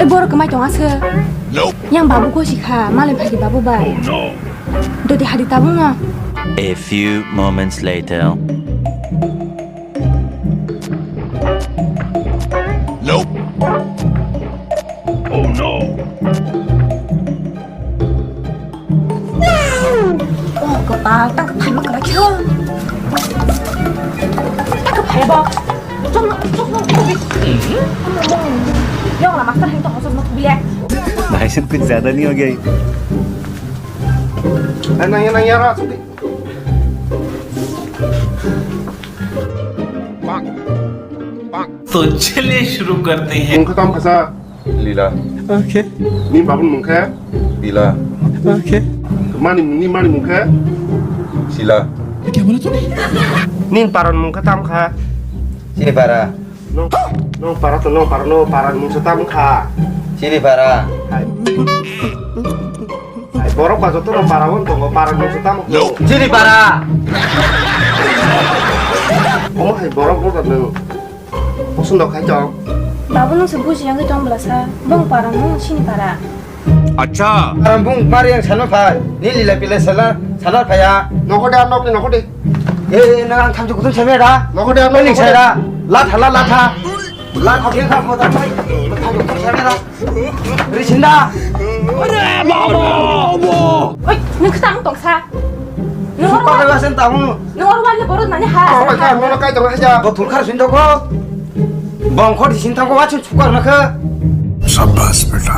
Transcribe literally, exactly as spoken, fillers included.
Borok kwmai tong aswk. Yang babu gosi kha, malai phaidi babu bai. Dodi hadi tabung no. A few moments later. Oh, kwtal, tang kwphai ma kwrak khe. Tang kwphai bo. Chok no, chok no, chok no. Yong la master heng to hosok no thubile. भाई साहब, कुछ ज्यादा नहीं हो गया ये? Nang ya, nang ya, ra, chok di. तो चलिए शुरू करते हैं। Mung khe tamo kha sa? Lila. Okay. Ni babun mung khe? Bila. Okay. Mani, ni mani mung khe? Sila. Ni paran mung khe tamo kha? Sini para. Nong, nong para to, nong para, nong para mung se tamo kha? Sini para. Hai. Hai, borok ba joto no para wng tongo, para mung se tamo kha? Sini para. Omo hai borok bo da nung. Posundo khai tong. Babu nung se buji yangwi tong bwlasa. Bong para nung sini para. Acha. Para bung mari yang sano phai. Ni lila pila sala, sala phaya. Nokho de, nok ni nokho de. Eh, eh, nang ang thamchi kutung seme da. Nokho de, nok ni nokho de. Seme da. La thala, la tha. La tha ke kha mo da phai. Thamchi kutung seme da. Risinda. Oi, nung khe tang tongsa. Nung oro Kok wa-, lewa sen tamu. Nung oro wale borok nani ha. Apa kha mo kai tong ha ja. Bo thulkhar sin doko. Bongkhor sin tang ko wa chun chukar na kha. Sabbas beta.